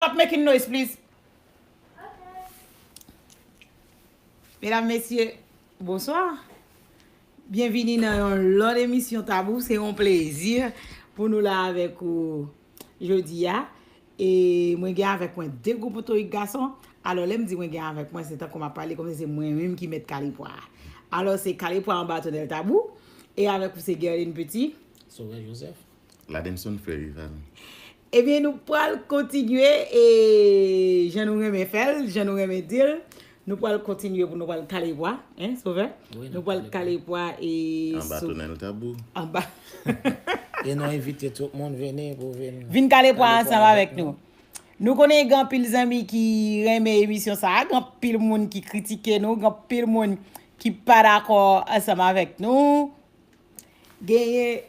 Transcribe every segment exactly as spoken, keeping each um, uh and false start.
Stop making noise, please. Medam, mesye, bonswa. Byenvini nan yon lòt emisyon Tabou. Se yon plezi pou nou la avèk ou jodi a. E mwen gen avèk mwen de gwo potorik gason. Alò, lè m di mwen gen avèk mwen, se tankou m ap pale kòmsi se mwen menm ki mèt kale pwa a. Alò, se kale pwa anba tonnèl Tabou. E avèk ou, se Guerline Petit. Sauveur Joseph. Ladenson Fleury, pardon. Ebyen, nou pral kontinye, e jan nou renmen fè l, jan nou renmen di l, nou pral kontinye pou nou pral kale pwa, hein, Sovè? Wi, nou pral kale pwa e anba sou tonnèl Tabou. Anba. E nou envite tout moun vini pou vin vin kale pwa ansanm avèk nou. Nou konnen gen anpil zanmi ki renmen emisyon sa a, gen anpil moun ki kritike nou, gen anpil moun ki pa dakò ansanm avèk nou. Genyen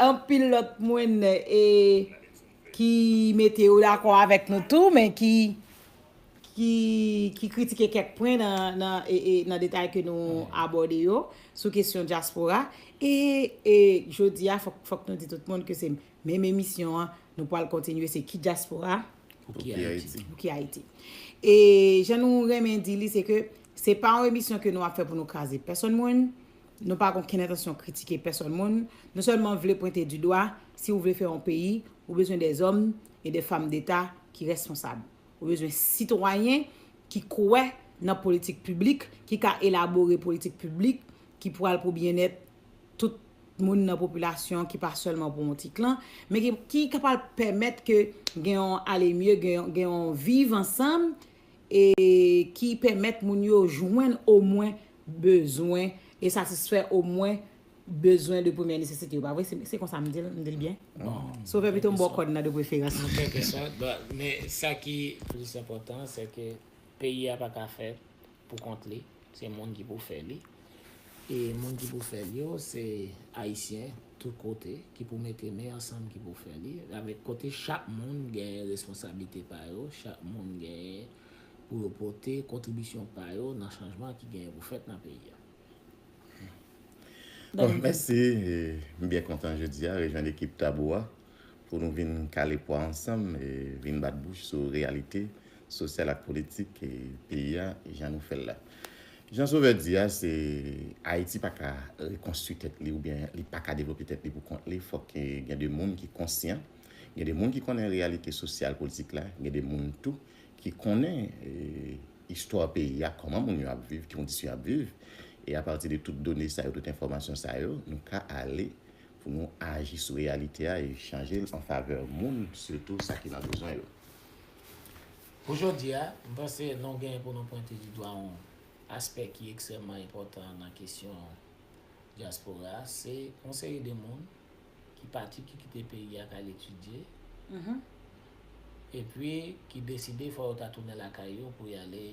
anpil lòt moun e ki mete yo dakò avèk nou tou, men ki ki ki kritike kèk pwen nan nan e, e, nan detay ke nou abòde yo sou kesyon dyaspora. E, e jodi a, fòk, fòk nou di tout moun ke se menm emisyon an, nou pral kontinye, se ki dyaspora? Pou ki Ayiti? Pou ki Ayiti? E jan nou renmen di li, se ke se pa yon emisyon ke nou ap fè pou nou kraze pèsonn moun. Nou pa gen okenn entansyon kritike pèsonn moun. Nou sèlman vle pwente di dwa, si w vle fè yon peyi, ou bezwen de zòm e de fanm deta ki responsab. Ou bezwen sitwayen ki kwè nan politik piblik, ki ka elabore politik piblik ki pral pou byennèt tout moun nan popilasyon, ki pa sèlman pou yon ti klan, men ki, ki kapab pèmèt ke gen yon ale mye, gen, gen yon viv ansanm, e ki pèmèt moun yo jwenn omwen bezwen e satisfè omwen bezwen de premyè nesesite yo, pa vre? Se, se konsa m di l, m di l byen? Bon, sovè pito m ba w kòd nan de preferans. An kèlke sòt, bon, men sa ki plis enpòtan, se ke peyi a pa ka fèt pou kont li, se moun ki pou fè li. E moun ki pou fè l yo, se Ayisyen tout kote ki pou mete men ansanm, ki pou fè li, avèk kote chak moun gen responsablite pa yo, chak moun gen pou yo pote kontribisyon pa yo nan chanjman ki genyen pou fèt nan peyi a. Bon, mèsi. E, m byen kontan jodi a rejwenn ekip Tabou a pou nou vin kale pwa ansanm, e vin bat bouch sou reyalite sosyal ak politik, e, peyi a, jan nou fè l la. Jan Sovè di a, se Ayiti pa ka rekonstwi tèt li oubyen li pa ka devlope tèt li pou kont li. Fòk, e, gen de moun ki konsyan, gen de moun ki konnen reyalite sosyal, politik la, gen de moun tou ki konnen, e, istwa peyi a, kòman moun yo ap viv, ki kondisyon y ap viv. E apati de tout done sa yo, tout enfòmasyon sa yo, nou ka ale pou nou aji sou reyalite a e chanje l an favè moun, sitou sa ki nan bezwen yo. Pou jodi a, m panse nou genyen pou nou pwente di dwa yon aspè ki ekstrèmman enpòtan nan kesyon dyaspora a, se yon seri de moun ki pati, ki kite peyi a, k al etidye, epi ki deside fò yo ta tounen lakay yo pou y ale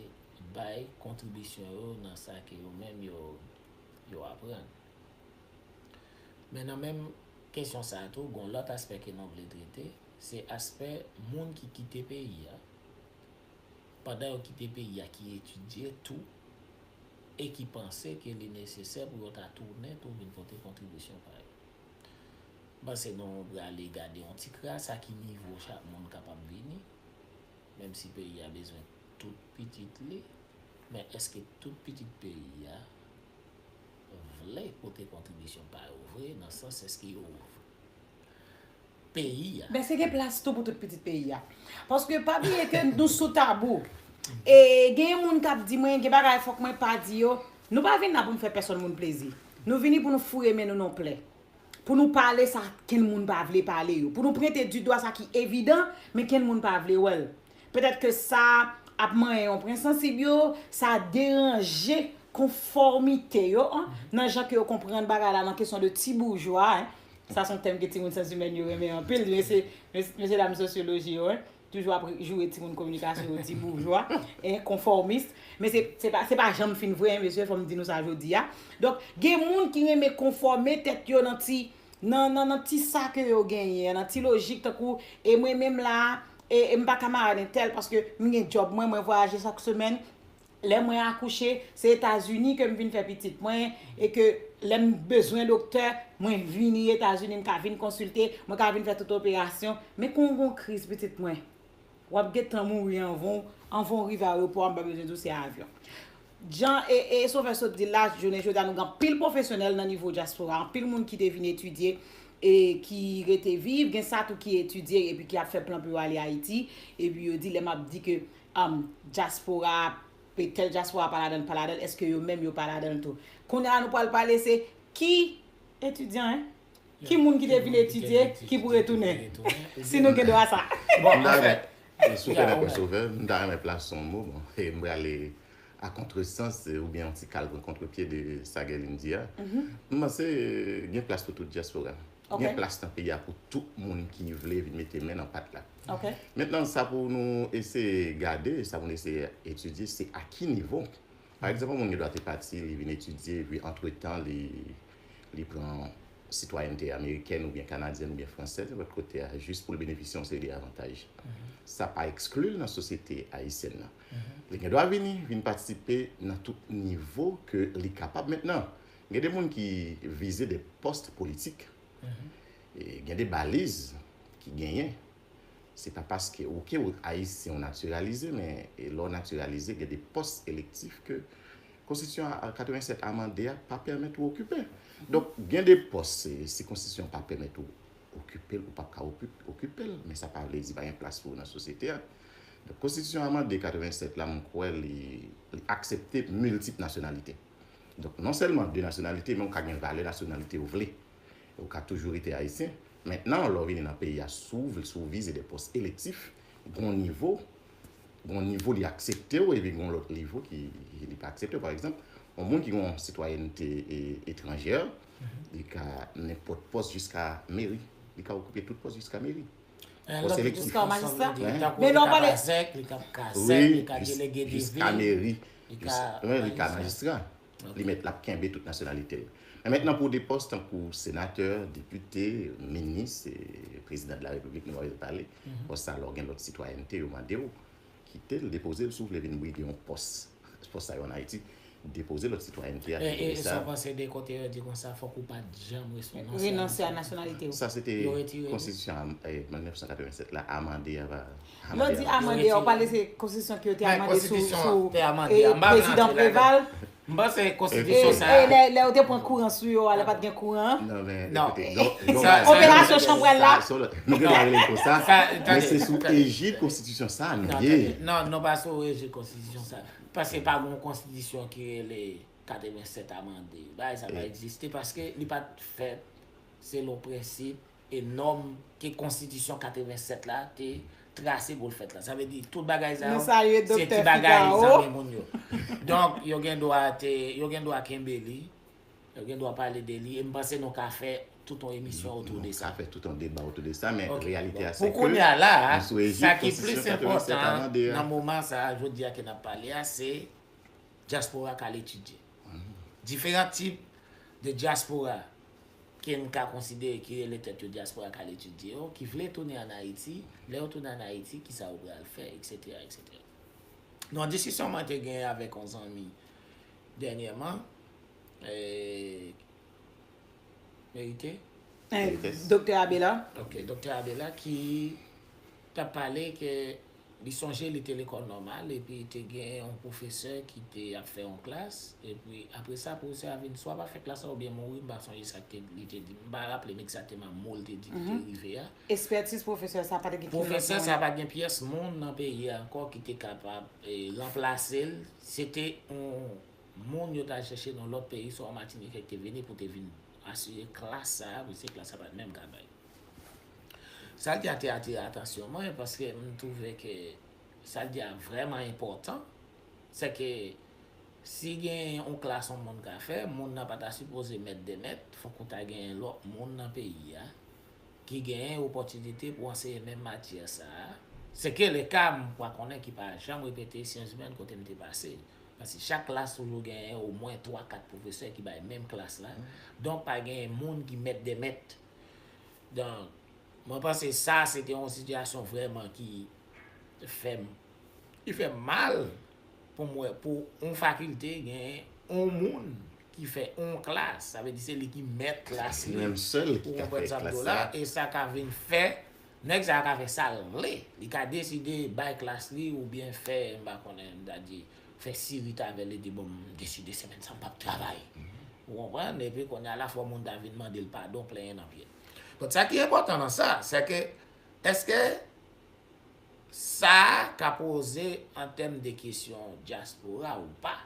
bay kontribisyon yo nan sa ke yo menm yo, yo aprann. Men nan menm kesyon sa a tou, gen yon lòt aspè ke nou vle trete, se aspè moun ki kite peyi a, pandan yo kite peyi a, ki etidye tou, e ki panse ke li nesesè pou yo ta tounen tou vin pote kontribisyon pa yo. M panse nou prale gade yon ti kras a ki nivo chak moun kapab vini, menm si peyi a bezwen tout pitit li, men èske tout pitit peyi a vle pote kontribisyon pa yo vre, nan sans èske yo vle peyi a? Men se gen plas tou pou tout pitit peyi a. Paske pa bliye ke nou sou Tabou. E gen moun k ap di mwen, gen bagay fòk mwen pa di yo. Nou pa vin la pou n fè pèsonn moun plezi. Nou vini pou nou foure men nou nan plè. Pou nou pale sa kenn moun pa vle pale yo. Pou nou pwente di dwa sa ki evidan, men kenn moun pa vle wè l. Petèt ke sa ap manyen yon pwen sansib yo, sa deranje konfòmite yo, an, nan jan ke yo konprann bagay la nan kesyon de ti boujwa, en. Sa se yon tèm ke timoun syans imèn yo renmen anpil, mesye, mes-, mesye dam sosyoloji yo, en. Toujou ap joure timoun kominikasyon yo, ti boujwa, en, konfòmis. Men se, se pa, se pa janm fin vre, en, mesye, fò m di nou sa jodi a. Donk, gen moun ki renmen konfòme tèt yo nan ti, nan, nan, nan ti sa ke yo genyen, nan ti lojik, tankou, e mwen menm la, e, e m pa kamarad entèl paske m gen djòb mwen, mwen vwayaje chak semèn. Lè mwen akouche, se Etazini ke m vin fè pitit mwen, e ke lè m bezwen doktè, mwen vini Etazini, m ka vin konsilte, mwen ka vin fè tout operasyon. Men kon gon kriz pitit mwen, W ap gentan mouri anvan, anvan w rive aewopò a, m pa bezwen di w se avyon. Jan e, e Sovè sot di l la, jounen jodi a nou gen anpil pwofesyonèl nan nivo dyaspora, anpil moun ki te vin etidye e ki rete viv, gen sa tou ki etidye epi ki ap fè plan pou yo ale Ayiti, epi yo di lè m ap di ke um, dyaspora, pe tèl dyaspora pa ladan l, pa ladan l, èske yo menm yo pa ladan l tou? Kounye a nou pral pale se ki etidyan, ki moun ki te vin etidye, ki pou retounen. Si nou gen dwa sa. Bon, anfèt, si w pèmèt mwen Sovè, m ta renmen plase yon mo, bon, e m prale a kontresans oubyen yon ti kal pran kontrepye de sa Guerline di a. M panse gen plas pou tout dyaspora. Gen plas nan peyi a pou tout moun ki vle vin mete men nan pat la. Mentnan, sa pou nou eseye gade, sa pou nou eseye etidye, se a ki nivo. Pa egzanp, yon moun gen dwa te pati, li vin etidye, epi antretan, li, li pran sitwayènte amerikèn oubyen kanadyèn oubyen fransèz, lòt kote a, jis pou l benefisye yon seri de avantaj. Sa pa ekskli l nan sosyete ayisyèn nan. Li gen dwa vini, vin patisipe nan tout nivo ke li kapab. Mentnan, gen de moun ki vize de pòs politik, e gen de baliz ki genyen. Se pa paske, oke, w ayisyen, w natiralize, men e lè w natiralize, gen de pòs elektif ke Konstitisyon a, a katrevennsèt amande a pa pèmèt ou okipe. Donk, gen de pòs, e, si Konstitisyon an pa pèmèt ou okipe l, ou p ap ka okipe l, men sa pa vle di pa gen plas pou ou nan sosyete a. Donk, Konstitisyon amande katrevennsèt la, m kwè li, li aksepte miltip nasyonalite. Donk, non sèlman de nasyonalite, men ou ka gen valè nasyonalite ou vle. Ou ka toujou rete ayisyen. Mentnan, lè w vini nan peyi a, si w, si w vize de pòs elektif, gon nivo, gon nivo li aksepte w, epi gon lòt nivo ki li pa aksepte w. Pa egzanp, yon moun ki gon sitwayènte e, etranjè, li ka nenpòt pòs jiska meri. Li ka okipe tout pòs jiska meri. Pòs elektif. Jiska majistra. Men lè w pale. Li ka kazèk, li ka delege de vil. Jiska meri. Li ka majistra. Li mèt l ap kenbe tout nasyonalite l. Men mentnan pou de pòs tankou senatè, depite, minis, e prezidan de la repiblik nou pa bezwen pale, pòs sa lè w gen lòt sitwayènte yo mande w kite l, depoze l si w vle vin brige yon pòs. Pòs sa yo ann Ayiti, depoze lòt sitwayènte a. E sa w panse de kote yo di konsa fòk ou pa t janm renonse a nasyonalite w? Sa se te konstitisyon mil nèf san katrevennsèt la amande a pa. Lè w di amande a, w pale se konstitisyon ki yo te amande sou prezidan Preval. M panse konstitisyon sa. E lè yo te pran kouran sou yo a, lè pa t gen kouran an. Non, men ekoute, operasyon chanpwèl la. Nou gen dwa rele l konsa, men se sou ejid konstitisyon sa a nou ye. Non, nou pa sou ejid konstitisyon sa a. Paske pa gen yon konstitisyon ki rele katrevennsèt amande. Bagay sa pa egziste paske li pa t fèt selon prensip e nòm ke konstitisyon katrevennsèt la te trase pou l fèt la. Sa vle di tout bagay sa yo se ti bagay zanmi moun yo. Donk yo gen dwa te, yo gen dwa kenbe li, yo gen dwa pale de li e m panse nou ka fè tout yon emisyon otou de sa. Nou ka fè tout yon deba otou de sa, men reyalite a se ke nou sou ejid konstitisyon katrevennsèt amande a. Nan moman sa a, jodi a ke n ap pale a, se dyaspora k al etidye. Diferan tip de dyaspora ke n ka konsidere ki rele tèt yo dyaspora k al etidye yo, ki vle tounen ann Ayiti, lè yo tounen ann Ayiti, kisa yo pral fè, eksetera, eksetera. Nan diskisyon mwen te genyen avèk yon zanmi dènyèman, e, Merite? Doktè Abela. Ok, Doktè Abela ki t ap pale ke li sonje li te lekòl nòmal epi te gen yon pwofesè ki te ap fè yon klas epi apre sa pwofesè a vin swa pa fè klas la oubyen mouri, m pa sonje sa ke li te di, m pa raple m egzakteman mo l te di ki te rive a. Espètis pwofesè sa pa t gen pyès moun. Pwofesè sa pa t gen pyès moun nan peyi a ankò ki te kapab ranplase l. Se te yon moun yo t al chèche nan lòt peyi, swa yon Matinikè ki te vini pou te vin asire klas sa a, paske klas la pa t menm ka bay. Sa l di a te atire atansyon mwen, paske m twouve ke sa l di a vrèman enpòtan, se ke si gen yon klas yon moun ka fè, moun nan pa ta sipoze mèt de mèt, fòk ou ta gen lòt moun nan peyi a ki genyen opòtinite pou anseye menm matyè sa a. Se ke le ka, m pa konnen ki pa janm repete Sciences Humaines kote m te pase. Paske chak klas toujou genyen omwen twa, kat pwofesè ki bay menm klas la. Donk, pa genyen moun ki mèt de mèt. Donk, mwen panse sa, se te yon sitiyasyon vrèman ki fè m, ki fè m mal pou m wè, pou yon fakilte genyen yon moun ki fè yon klas, sa vle di se li ki mèt klas li. Ou konprann sa m di w la? E sa ka vin fè Nèg sa a ka fè sa l vle. Li ka deside bay klas li oubyen fè, m pa konnen, m ta di, fè sirit avè l, li di, bon, m deside semèn sa m p ap travay. Ou konprann? Epi kounye a la fò moun ta vin mande l padon, plenyen nan pye l. Donk sa ki enpòtan nan sa, se ke èske sa a ka poze an tèm de kesyon dyaspora ou pa?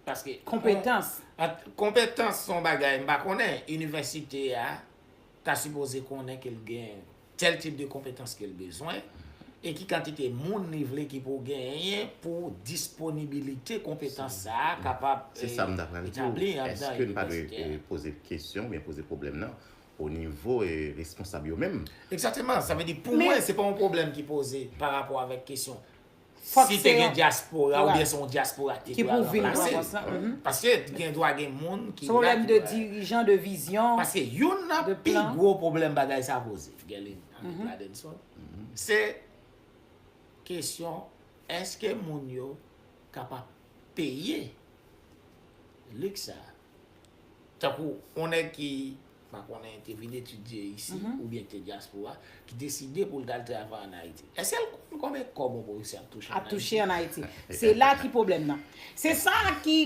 Paske konpetans. Konpetans se yon bagay, m pa konnen. Inivèsite a ta sipoze konnen ke l gen tèl tip de konpetans ke l bezwen e ki kantite moun li vle ki pou genyen pou disponibilite konpetans sa a kapab etabli anndan inivèsite a. Se sa m ta pral di w. Èske n pa dwe poze kesyon oubyen poze pwoblèm nan o nivo responsab yo menm? Egzakteman. Sa vle di, pou mwen, se pa yon pwoblèm ki poze pa rapò avèk kesyon si te gen dyaspora oubyen se yon dyaspora ki te dwe ranplase. Paske gen dwa gen moun ki la ki dwe. Se pwoblèm de dirijan, de vizyon, de plan. Paske youn nan pi gwo pwoblèm bagay sa poze, Guerline avèk Ladenson, se kesyon, èske moun yo kapab peye liks sa a? Tankou yon nèg ki, pa konnen, te vin etidye isi oubyen ki te dyaspora, ki deside pou l t al travay ann Ayiti. Èske l konn konbyen kòb yon pwofesè ap touche ann Ayiti? Ap touche ann Ayiti. Se la ki pwoblèm nan. Se sa ki,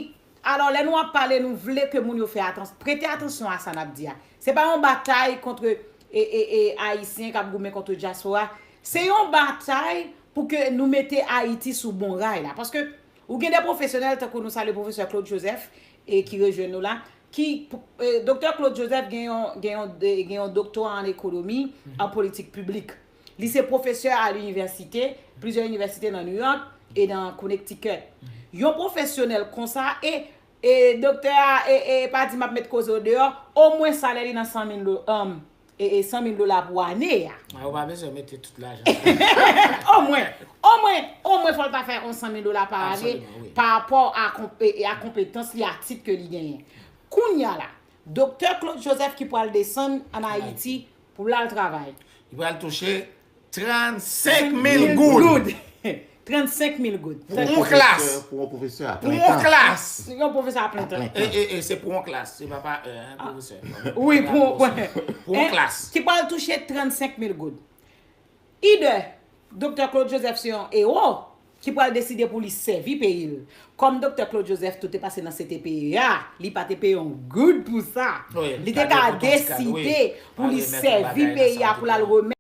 alò, lè nou ap pale, nou vle ke moun yo fè atansyon, prete atansyon a sa n ap di a. Se pa yon batay kont e, e, e, Ayisyen k ap goumen kont dyaspora. Se yon batay pou ke nou mete Ayiti sou bon ray la. Paske ou gen de pwofesyonèl, tankou nou salye pwofesè Claude Joseph, e ki rejwenn nou la, ki, e, Doktè Claude Joseph gen yon, gen yon, gen yon doktora an ekonomi, an politik piblik. Li se pwofesè a linivèsite, plizyè inivèsite nan New York e nan Connecticut. Yon pwofesyonèl konsa, e, e doktè a, e, e pa di m ap met koze w deyò, omwen salè li nan san mil do-, um, e, e san mil dola pou ane a. A, ou pa bezwen mete tout lajan sa. Omwen, omwen, omwen fò l ta fè yon san mil dola pa ane pa rapò a konp-, e, e a konpetans li, a tit ke li genyen. Kounya la, Doktè Claude Joseph ki pral desann ann Ayiti pou l al travay. Li pral touche trannsenk mil goud. Trannsenk mil goud. Pou yon klas. Pou yon pwofesè a plen tan. Pou yon klas. Yon pwofesè a plen tan. E, e, e, se pou yon klas. Se pa pa, e, pwofesè. Wi, pou, pou yon klas. Ki pral touche trannsenk mil goud. Idè, Doktè Claude Joseph se yon ewo ki pral deside pou li sèvi peyi l. Kòm Doktè Claude Joseph tou te pase nan C T P E a, li pa te peye yon goud pou sa. Li te ka deside pou li sèvi peyi a, pou l al remèt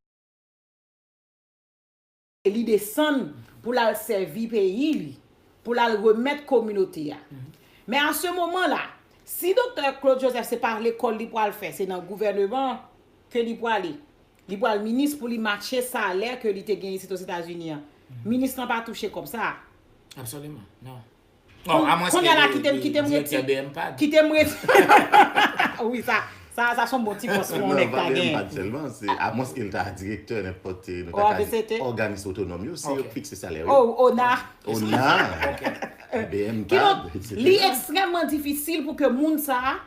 li desann pou l al sèvi peyi li, pou l al remèt kominote a. Men a se moman la, si Doktè Claude Joseph se pa lekòl li pral fè, se nan gouvèneman ke li prale. Li pral minis pou li matche salè ke li te gen isit Ozetazini an. Minis lan pa touche kòb sa. Absoliman, non. Kounye a la, kite m, kite m rete. Kite m rete. Wi, sa, sa, sa se yon bon ti pòs pou yon nèg ta gen. Non, pa BMPAD sèlman, se, amwens ke l ta direktè nenpòt, nou ta ka di, òganis otonòm yo, se yo k fikse salè yo. Oh, ona. Ona, BMPAD, etsetera. Kidonk, li ekstrèmman difisil pou ke moun sa a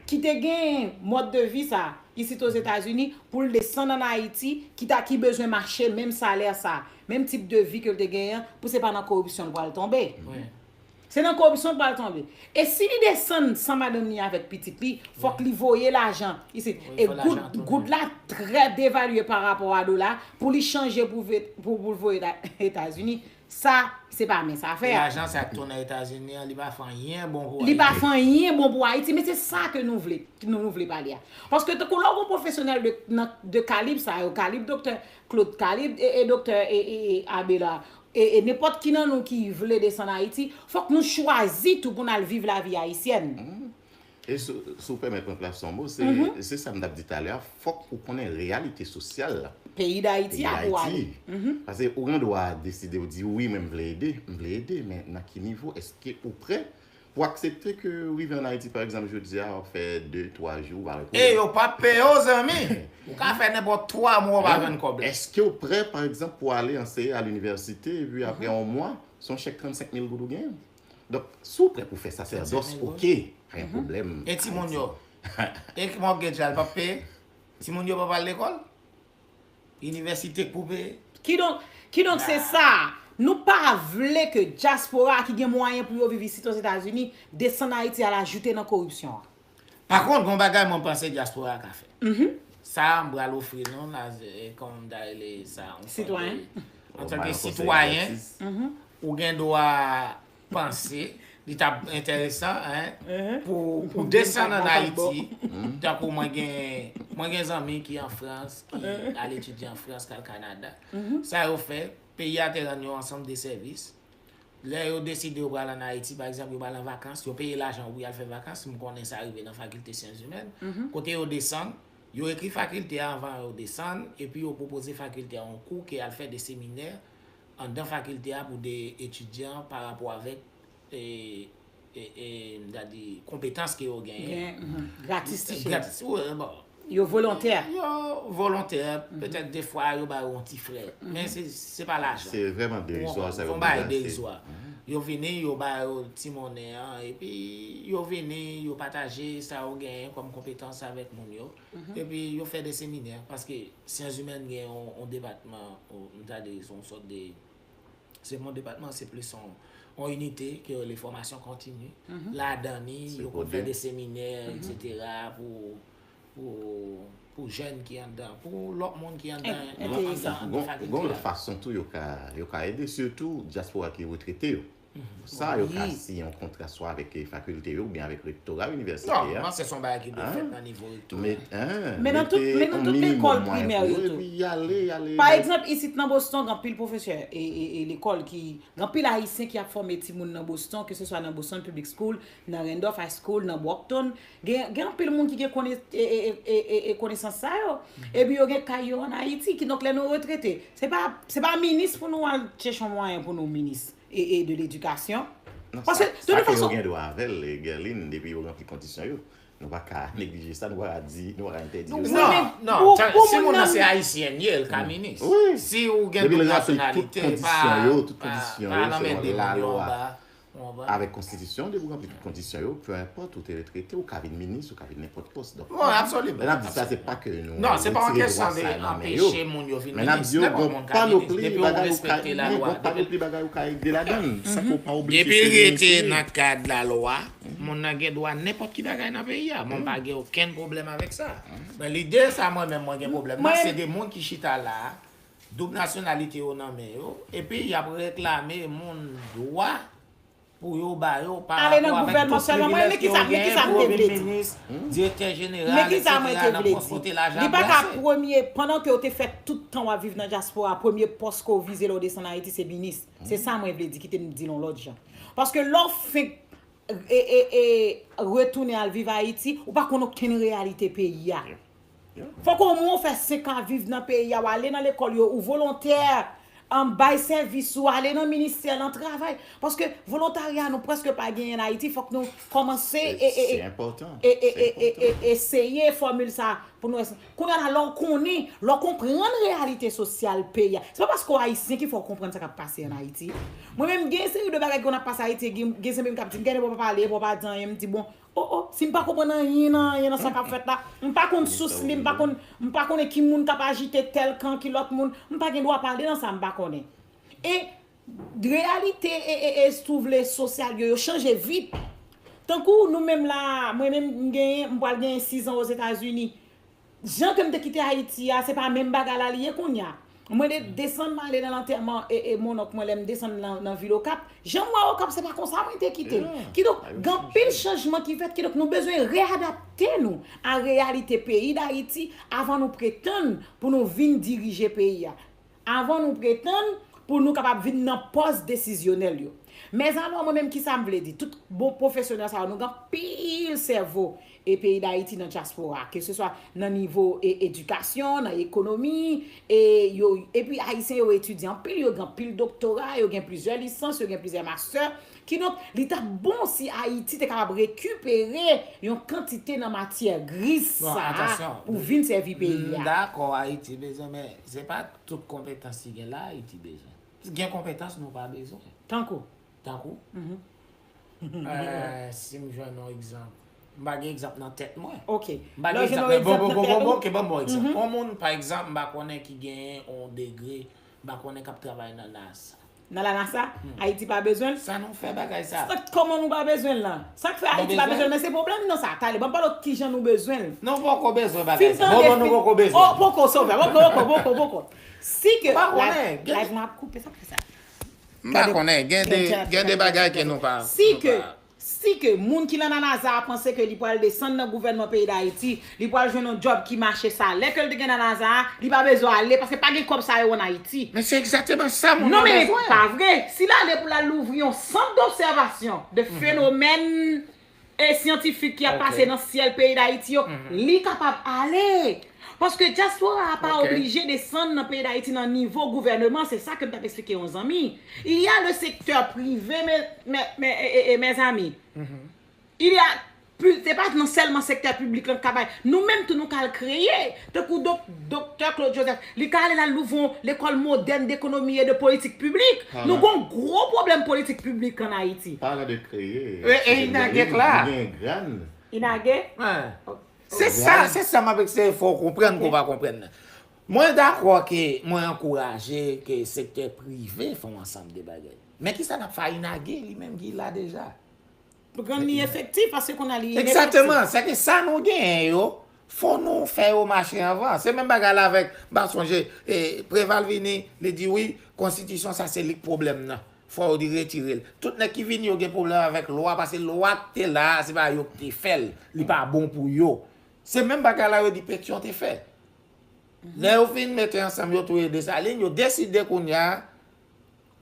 ki te gen mòd de vi sa isit Ozetazini, pou l desann ann Ayiti, ki ta, ki bezwen mache menm salè sa, menm tip de vi ke l te genyen an, pou se pa nan koripsyon l pral tonbe. Se nan koripsyon l pral tonbe. E si li desann san madanm li avèk pitit li, fòk li voye lajan isit. E goud, goud la trè devalye pa rapò a dola, pou li chanje pou, pou, pou l voye Etazini. Sa, se pa mens afè a. E lajan sa k tounen Etazini an, li pa fè anyen bon pou Ayiti. Li pa fè anyen bon pou Ayiti, men se sa ke nou vle, nou, nou vle pale a. Paske tankou lè w gen pwofesyonèl de, nan, de kalib sa yo, kalib Doktè Claude, kalib, e, e Doktè, e, e, e Abela, e, e nenpòt ki nan nou ki vle desann Ayiti, fòk nou chwazi tou pou n al viv lavi ayisyèn. E si, si w pèmèt mwen plase yon mo, se, se sa m t ap di talè a, fòk ou konnen reyalite sosyal la. Peyi Dayiti a pou ale. Paske ou gen dwa deside, ou di, wi, mwen m vle ede, m vle ede, men nan ki nivo? Èske ou prè pou aksepte ke w rive ann Ayiti, pa egzanp, jodi a, w ap fè de, twa jou, w pa wè kob la? E yo p ap peye w, zanmi! Ou ka fè nenpòt twa mwa, w pa jwenn kòb la. Èske w prè, pa egzanp, pou ale anseye a linivèsite, epi apre yon mwa, se yon chèk trannsenk mil goud ou genyen? Donk, si w prè pou fè sasèdòs, oke, pa gen pwoblèm. E timoun yo? E mortgage la, l p ap peye? Timoun yo p ap al lekòl? Inivèsite k pou peye? Kidonk, kidonk se sa, nou pa vle ke dyaspora ki gen mwayen pou yo viv isit Ozetazini desann Ayiti al ajoute nan koripsyon an. Pa kont, gen yon bagay mwen panse dyaspora a ka fè. Sa m pral ofri nou la, kòm m ta rele sa, yon sòt de, antanke sitwayen, ou gen dwa panse li t ap enteresan, en, pou ou desann ann Ayiti. Tankou mwen gen, mwen gen zanmi ki an Frans, ki al etidye an Frans, k al Kanada. Sa yo fè, peyi a te rann yo ansanm de sèvis. Lè yo deside yo pral ann Ayiti, pa egzanp, yo pral an vakans, yo peye lajan pou y al fè vakans, m konnen sa rive nan fakilte syans imèn, kote yo desann, yo ekri fakilte a anvan yo desann, epi yo pwopoze fakilte a yon kou ke al fè de seminè anndan fakilte a pou de etidyan pa rapò avèk, e, e, e, m ta di, konpetans ke yo genyen. Gratis ti cheri. Gratis, wi, bon. Yo volontè. Yo volontè, petèt defwa yo ba yo yon ti frè. Men se, se pa lajan. Se vrèman derizwa, sa yo bay derizwa. Yo vini, yo ba yo ti monnen an, epi yo vini, yo pataje sa yo genyen kòm konpetans avèk moun yo. Epi yo fè de seminè, paske syans imèn gen yon, yon depatman, yon, m ta di, se yon sòt de, se pa yon depatman, se plis yon, yon inite ke yo rele fòmasyon kontini. Ladan li, yo konn fè de seminè, etsetera, pou, pou, pou jèn ki anndan, pou lòt moun ki anndan, anndan fakilte a. Gon lòt fason tou yo ka, yo ka ede, sitou dyaspora ki retrete yo. Sa yo ka siyen yon kontra swa avèk, eh, fakilte yo oubyen avèk rektora inivèsite a. Non, se yon bagay ki dwe fèt nan nivo rektora. Men nan tout, men nan tout lekòl primè yo tou. Pa egzanp, isit nan Boston, gen anpil pwofesè e, e, e lekòl ki, gen anpil Ayisyen ki ap fòme timoun nan Boston, ke se swa nan Boston Public School, nan Randolph High School, nan Brockton. Gen, gen anpil moun ki gen kone-, e, e, e, e, e, e konesans sa yo. Epi yo gen kay yo ann Ayiti, kidonk lè nou retrete, se pa, se pa minis pou nou al chèche yon mwayen pou nou minis e, e de ledikasyon. Paske, de tout fason, sa ke yo gen dwa avè l, Guerline, depi yo ranpli kondisyon yo. Nou pa ka neglije sa, nou pa ka di, nou pa ka entèdi yo sa. Non, non, si moun nan se ayisyèn, ye, l ka minis. Si ou gen tout nasyonalite, pa, pa, pa anmède moun yo anba. Avèk konstitisyon, depi w ranpli tout kondisyon yo, peu importe, ou te retrete, ou ka vin minis, ou ka vin nenpòt pòs. Donk, lè n ap di sa, se pa ke nou retire dwa sa nan men yo. Men n ap di yo, gen panopli bagay ou ka, gen panopli bagay ou ka regle ladan l, san ke w pa oblije se yon minis ou ye. Depi l rete nan kad lalwa, moun nan gen dwa nenpòt ki bagay nan peyi a. Mwen pa gen okenn pwoblèm avèk sa. Men lide sa mwen menm mwen gen pwoblèm nan, se de moun ki chita la, doub nasyonalite yo nan men yo, epi y ap reklame moun dwa pou yo ba yo pa rapò avèk tout privilèj ke yo genyen, pou yo vin minis, direktè jeneral, konseye lajan, etsetera. Men kisa, men kisa m te vle di? Men kisa m te vle di? Li pa ka premye, pandan ke w te fè tout tan w ap viv nan dyaspora, premye pòs ke w vize lè w desann Ayiti, se minis. Se sa mwen vle di, kite m di l yon lòt jan. Paske lè w fenk e, e, e, retounen al viv Ayiti, ou pa konn okenn reyalite peyi a. Fòk omwen w fè senk an viv nan peyi a, w ale nan lekòl yo, ou volontè, an bay sèvis ou, ale nan ministè, nan travay. Paske volontarya nou prèske pa genyen an Ayiti, fòk nou kòmanse e, e, e, e, e, e, eseye fòmil sa pou nou. Kounye a la, lè w konnen, lè w konprann reyalite sosyal peyi a, se pa paske w ayisyen ki fè w konprann sa k ap pase an Ayiti. Mwen menm, gen seri de bagay ki konn ap pase Ayiti, gen, gen zanmi m k ap di m, "Gade, bò pa pale, bò pa di anyen," m di, "Bon, o, o, si m pa konprann anyen nan, anyen nan sa k ap fèt la, m pa konn sous li, m pa konn, m pa konnen ki moun k ap ajite tèl kan, ki lòt moun, m pa gen dwa pale nan sa m pa konnen." E reyalite, e, e, e, si w vle, sosyal yo, yo chanje vit. Tankou nou menm la, mwen menm, m genyen, m pral genyen sizan Ozetazini. Jan ke m te kite Ayiti a, se pa menm bagay la li ye kounye a. Mwen de-, desann m ale nan lantèman e, e monnonk mwen lè m desann nan, nan vil Okap. Jan m wè Okap, se pa konsa mwen te kite l. Kidonk, gen anpil chanjman ki fèt. Kidonk, nou bezwen readapte nou a reyalite peyi Dayiti avan nou pretann pou nou vin dirije peyi a. Avan nou pretann pou nou kapab vin nan pòs desizyonèl yo. Mèzalò, mwen menm, kisa m vle di? Tout bon pwofesyonèl sa yo, nou gen anpil sèvo e peyi Dayiti nan dyaspora, ke se swa nan nivo e, edikasyon, nan ekonomi, e yo, epi Ayisyen yo etidye anpil, yo gen anpil doktora, yo gen plizyè lisans, yo gen plizyè mastè. Kidonk, li t ap bon si Ayiti te kapab rekipere yon kantite nan matyè gri sa a pou vin sèvi peyi a. M dakò, Ayiti bezwen, men se pa tout konpetans ki gen la, Ayiti bezwen. Gen konpetans nou pa bezwen. Tankou? Tankou? Eh, si m jwenn yon egzanp. M pa gen egzanp nan tèt mwen. Ok. M pa gen egzanp, men bon, bon, bon, bon, ok, ban m yon egzanp. Yon moun, pa egzanp, m pa konnen ki genyen yon degre, m pa konnen k ap travay nan NASA. Nan la NASA, Ayiti pa bezwen l. Sa nou fè bagay sa? Sa, kòman nou pa bezwen l lan? Sa k fè Ayiti pa bezwen l? Men se pwoblèm nan sa. Talè, ban m pale w kijan nou bezwen l. Nou poko bezwen bagay sa. Bon, bon, nou poko bezwen. Oh, poko, sovè. Poko, poko, poko, poko. Si ke. Live mwen ap koupe, sa k fè sa? M pa konnen. Gen de, gen de bagay ke nou pa. Si ke. Si ke moun ki nan NASA a panse ke li pral desann nan gouvènman peyi Dayiti, li pral jwenn yon djòb ki mache salè ke l te gen nan NASA a, li pa bezwen ale paske pa gen kòb sa yo ann Ayiti. Men se egzakteman sa moun nan bezwen. Non, men pa vre. Si l ale pou l al louvri yon sant d'obsèvasyon de fenomèn e syantifik ki ap pase nan syèl peyi Dayiti yo, li kapab ale. Paske dyaspora a pa oblije desann nan peyi Dayiti nan nivo gouvèneman, se sa ke m t ap eksplike yon zanmi. Il y a le secteur privé, mes, mes, mes, e, e, e, mes amis. Il y a, pi- se pa nan sèlman sektè piblik lan k ka bay. Nou menm tou nou ka al kreye. Tankou dok, Doktè Claude Joseph, li ka ale l al louvri yon lekòl modèn dekonomi e de politik piblik. Nou gen yon gwo pwoblèm politik piblik ann Ayiti. Palan de kreye. E, e Inage k la. Li gen grann. Inage? Se sa, se sa m ap ekseye fè w konprann ke w pa konprann nan. Mwen dakò ke mwen ankouraje ke sektè prive fè yon ansanm de bagay. Men kisa n ap fè a Inage li menm ki la deja? Pou rann li efektif, paske kounye a li inefektif. Egzakteman, sèke sa nou genyen yo, fò nou fè yo mache anvan. Se menm bagay la avèk, m pa sonje, e, Preval vini, li di wi, konstitisyon sa se li k pwoblèm nan. Fò yo di retire l. Tout nèg ki vini yo gen pwoblèm avèk lwa, paske lwa k te la a, se pa yo k te fè l. Li pa bon pou yo. Se menm bagay la yo di Petyon te fè. Lè yo fin mete ansanm, yo touye Desalin, yo deside kounye a,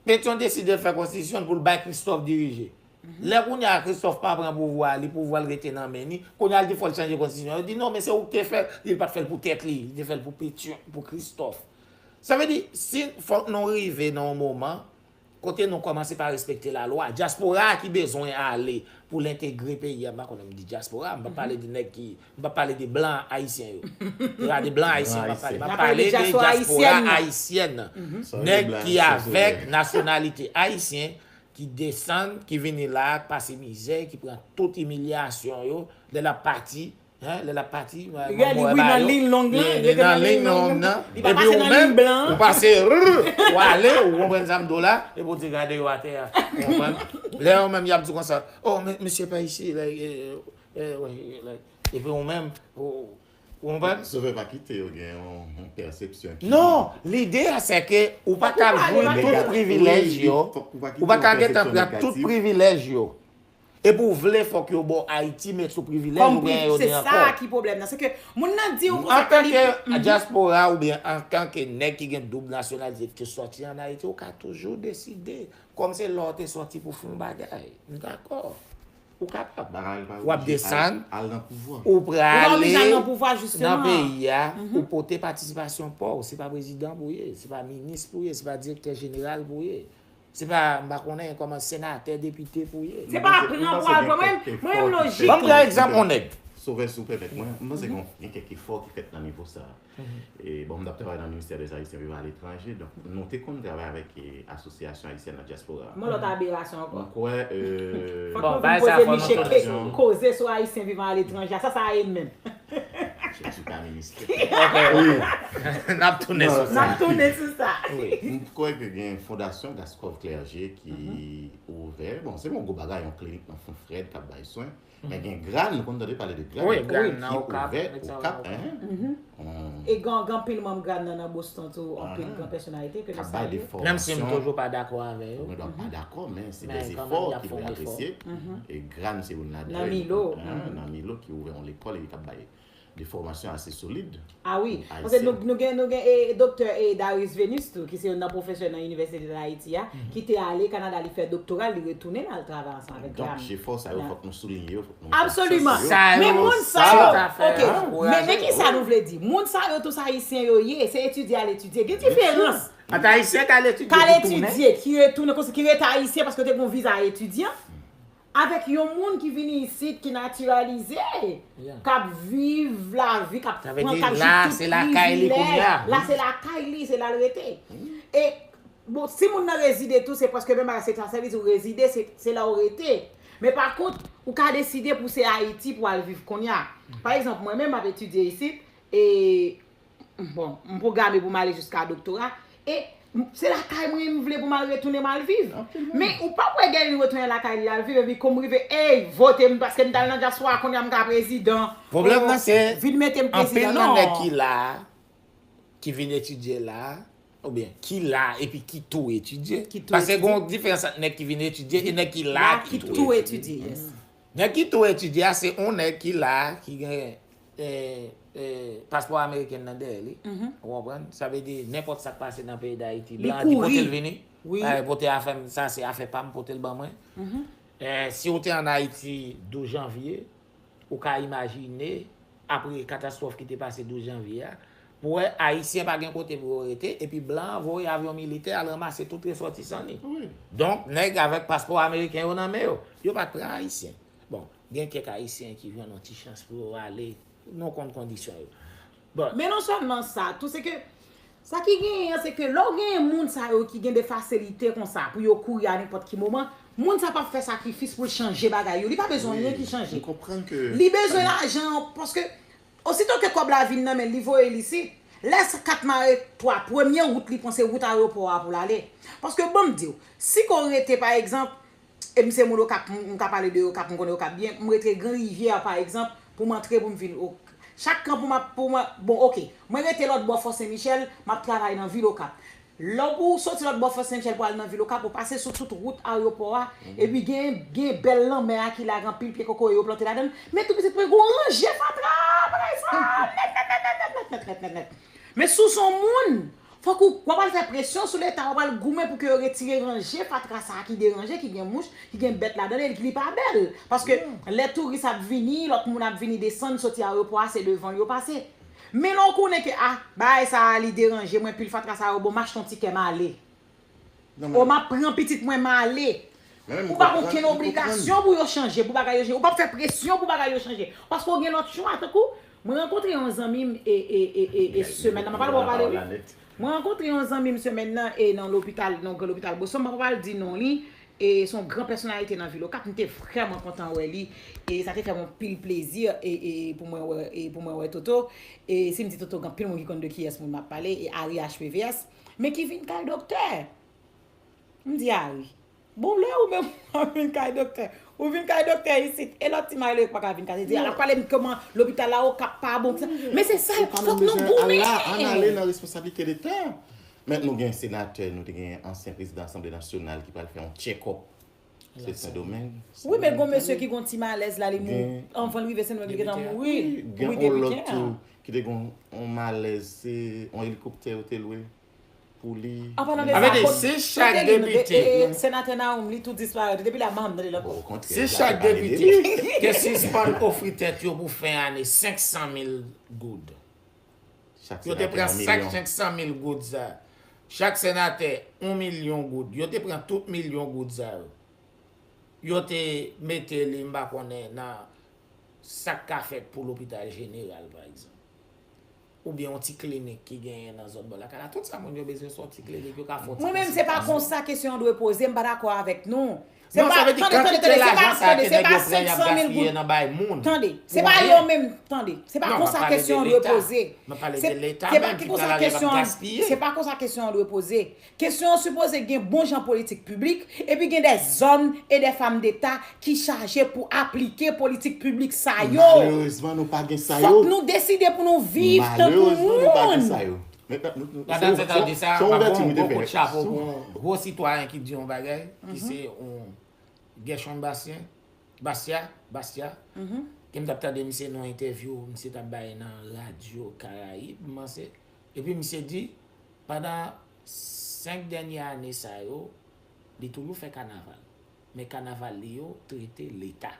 Petyon deside fè konstitisyon l pou l bay Christophe dirije. Lè kounye a Christophe pa pran pouvwa a, li pouvwa l rete nan men li, kounye a l di fò l chanje konstitisyon. Yo di non, men se ou k te fè l, li pa t fè l pou tèt li, li te fè l pou Petyon, pou Christophe. Sa vle di, si fòk nou rive nan yon moman, kote nou kòmanse pa respekte lalwa. Dyaspora a ki bezwen ale pou l entegre peyi a. M pa konnen m di dyaspora, m p ap pale de nèg ki, m p ap pale de blan ayisyen yo. Se pa de blan ayisyen m ap pale, m ap pale de dyaspora ayisyèn. Nèg ki avèk nasyonalite ayisyen, ki desann, ki vini la, k pase mizè, ki pran tout imilyasyon yo, lè l ap pati, Hein, lè l ap pati, mwen wè ba yo. Li nan liy long nan. Li pa pase nan liy blan. Ou pase, rrr, ou ale, ou konprann sa m di w la, epi w di gade yo atè a. Ou konprann? Lè yo menm y ap di konsa, oh, men, mesye pa isi, like, eh, eh, eh, like, epi ou menm, ou, ou konprann? Sovè pa kite yo gen yon, yon pèsepsyon ki. Non, lide a se ke ou pa ka jwi tout privilèj yo, ou pa ka gentan pran tout privilèj yo. Epi w vle fòk yo ba w Ayiti, men sou privilèj ou genyen yo ni ankò. Se sa ki pwoblèm nan. Se ke moun nan di w konsa ke li. Antanke dyaspora oubyen antanke nèg ki gen doub nasyonalite ki te sòti ann Ayiti, ou ka toujou deside, kòm se la w te sòti pou w fè yon bagay. M dakò. Ou kapab. W ap desann, ou prale nan peyi a, ou pote patisipasyon pa w. Se pa prezidan pou w ye, se pa minis pou w ye, se pa direktè jeneral pou w ye. Se pa, m pa konnen kòman senatè, depite pou w ye. Se pa pran pou al pran. Mwen, mwen menm lojik. Ban m pran egzanp yon nèg. Sovè, si w pèmèt mwen, m panse gen kèk efò ki fèt nan nivo sa a. E, bon, m t ap travay nan Ministère des Haïtiens Vivant à l'étranger, donk nou te konn travay avèk, e, Asosyasyon Ayisyèn nan Dyaspora. Yon lòt aberasyon ankò. Mwen kwè, e, fòk nou vin poze Miche ke koze sou Ayisyen vivan aletranje a. Sa, sa ye menm. Jezi pa ministè. N ap tounen sou sa. N ap tounen sou sa. M kwè ke gen Fondasyon Gaskov Clergé ki ouvè, bon, se yon gwo bagay, yon klinik nan Fon Frèd k ap bay swen. Men gen GRAHN, nou konn tande pale de GRAHN, ki ouvè Okap. E gen anpil manm GRAHN nan, nan Boston tou, anpil gran pèsonalite ke nou salye. Menm si m toujou pa dakò avè yo. Mwen pa dakò, men se de efò ki dwe apresye. E GRAHN se youn ladan yo. Nan Milo ki ouvè yon lekòl e ki ap bay de fòmasyon ase solid. A wi, paske nou, nou gen, nou gen e, doktè e, Darius Venus tou, ki se youn nan pwofesè nan Inivèsite de Ayiti a, ki te ale Kanada, li fè doktora l, li retounen, l al travay ansanm avèk GRAHN. Donk, jefò sa yo, fòk nou soulinye yo, fòk nou. Absoliman. Men moun sa yo, ok, men, men ki sa nou vle di? Moun sa yo, tout Ayisyen yo ye, se etidye al etidye. Gen diferans. Ant Ayisyen k al etidye, ki tounen. K al etidye, ki retounen, konsa, ki rete Ayisyen paske yo te gen yon viza etidyan. Avèk yon moun ki vini isit, ki natiralize, k ap viv lavi, k ap pran, k ap jwi tout privilèj. La se lakay li, se la l rete. E, bon, si moun nan rezide tou, se prèske menm bagay, se sa, sa vle di ou rezide, se, se la w rete. Men pa kont, ou ka deside pou w se Ayiti pou w al viv kounye a. Pa egzanp, mwen menm, m ap etidye isit, e Bon, m pwograme pou m ale jiska doktora. E Se lakay mwen m vle pou m al retounen m al viv. Men ou p ap wè Guerline retounen lakay li al viv epi kou m rive, ey, vote m paske m t al nan dyaspora kounye a m ka prezidan. Pwoblèm nan se vin mete m prezidan non. Anpil nan nèg ki la a, ki vin etidye la a, oubyen ki la epi ki tou etidye. Paske gen yon diferans ant nèg ki vin etidye e nèg ki la a ki tou etidye. Nèg ki tou etidye a se yon nèg ki la a ki gen e, e, paspò ameriken nan dèyè li. Ou konprann? Sa vle di nenpòt sa k pase nan peyi Dayiti, blan an di pote l vini. Pote afè m, sa se afè pa m, pote l ban mwen. E, si w te ann Ayiti douz janvye, ou ka imajine apre katastwòf ki te pase douz janvye a, pou wè Ayisyen pa gen kote pou yo rete, epi blan an voye avyon militè al ranmase tout resòtisan li. Donk, nèg avèk paspò ameriken yo nan men yo, yo pa t pran Ayisyen. Bon, gen kèk Ayisyen ki jwenn yon ti chans pou yo ale, nou konn kondisyon yo. Bon. Men non sèlman sa, tou se ke, sa ki genyen an, se ke lè w genyen moun sa yo ki gen de fasilite konsa pou yo kouri a nenpòt ki moman, moun sa p ap fè sakrifis pou l chanje bagay yo. Li pa bezwen anyen ki chanje. Li bezwen lajan an, paske osito ke kòb la vin nan men l, li voye l isit. Lè kat mare twa, premye wout li pran se wout ayewopò a pou l ale. Paske ban m di w, si ke w rete, pa egzanp, e m se moun Okap, m, m ka pale de Okap, m konnen Okap byen, m rete Gran Rivyè, pa egzanp, pou m antre, pou m vin Ok-, chak kan pou m ap, pou m, bon, oke, mwen rete lòt bò Fò Sen Michèl, m ap travay nan vil Okap. Lè w pou w soti lòt bò Fò Sen Michèl pou al nan vil Okap, ou pase sou tout wout ayewopò a, epi gen, gen bèl lanmè a ki la, gen anpil pye kokoye yo plante ladan l, men tou pitit mwen gen yon ranje fatra, bagay sa, nèt, nèt, nèt, nèt, nèt, nèt, nèt, nèt, nèt. Men si w se yon moun, fòk ou, w ap al fè presyon sou Leta, w ap al goumen pou ke yo retire ranje fatra sa a ki deranje, ki gen mouch, ki gen bèt ladan l, e ki li pa bèl. Paske lè touris ap vini, lòt moun ap vini desann, soti ayewopò a, se devan l yo pase. Men lè w konnen ke, a, bagay sa a, li deranje mwen, pil fatra sa yo, bon, m achte yon tikè, m ale. O, m ap pran pitit mwen, m ale. Ou pa gen okenn obligasyon pou yo chanje, pou bagay yo chanje. Ou p ap fè presyon pou bagay yo chanje. Paske w gen lòt chwa, tankou, mwen rankontre yon zanmi m, e, e, e, e, e semèn nan, m ap pale, w ap pale, wi. Mwen rankontre yon zanmi m semèn nan, e nan lopital, nan gran lopital Boston, m ap pale di non li, e se yon gran pèsonalite nan vil Okap, m te vrèman kontan wè li, e sa te fè m anpil plezi, e, e pou mwen wè, e pou mwen wè Toto, e si m di Toto, gen anpil moun ki konn de kiyès moun m ap pale, e Harry H P V S, men ki vin kay doktè. M di Harry, bon, lè ou menm w ap vin kay doktè, ou vin kay doktè isit, e lòt ti malere k pa ka vin kay, se di, al ap pale m kòman lopital la Okap pa bon, sa. Men se sa, fòk nou goumen. Ann ale nan responsablite Leta. Men nou gen senatè, nou te gen ansyen prezidan Asanble Nasyonal ki pral fè yon check-up. Se Sendomeng. Wi, men gon mesye ki gon ti malèz la, li mouri. Anvan l rive Sendomeng, li gentan mouri. Wi, depi Kenya. Gen yon lòt tou ki te gon yon malèz, se yon elikoptè yo te lwe pou li. An palan de sa, se chak depite. Senatè Naoum, li tou disparèt. Depi la, m pa janm tande l ankò. Si chak depite te sispann ofri tèt yo pou fen ane senk san mil goud. Yo te pran sak senk san mil goud sa. Chak senatè, yon milyon goud. Yo te pran tout milyon goud sa yo. Yo te mete li, m pa konnen, nan sa k ka fèt pou lopital jeneral, pa egzanp. Oubyen yon ti klinik ki genyen nan zòn bò lakay la. Tout sa moun yo bezwen se yon ti klinik, yo ka fè yon ti konsiltasyon. Mwen menm, se pa konsa kesyon an dwe poze, m pa dakò avèk nou. Se pa, tande, tande, tande, se pa, tande, se pa senk san mil goud. Tande, se pa yo menm, tande. Se pa konsa kesyon an dwe poze. Se pa konsa kesyon an, se pa konsa kesyon an dwe poze. Kesyon an sipoze gen bon jan politik piblik, epi gen de zòm e de fanm deta ki chaje pou aplike politik piblik sa yo. Malerezman, nou pa gen sa yo. Fòk nou deside pou nou viv tankou moun. Malerezman, nou pa gen sa yo. Ladan sètadi sa, mwen ba yon gwo kout chapo pou yon gwo sitwayen ki di yon bagay, ki se yon Gershon Bastien, Bastia, Bastia, ke m t ap tande misye nan yon entèvyou misye t ap bay nan Radyo Karayib, m panse. Epi misye di, pandan senk dènye ane sa yo, li toujou fè kanaval. Men kanaval li yo trete Leta.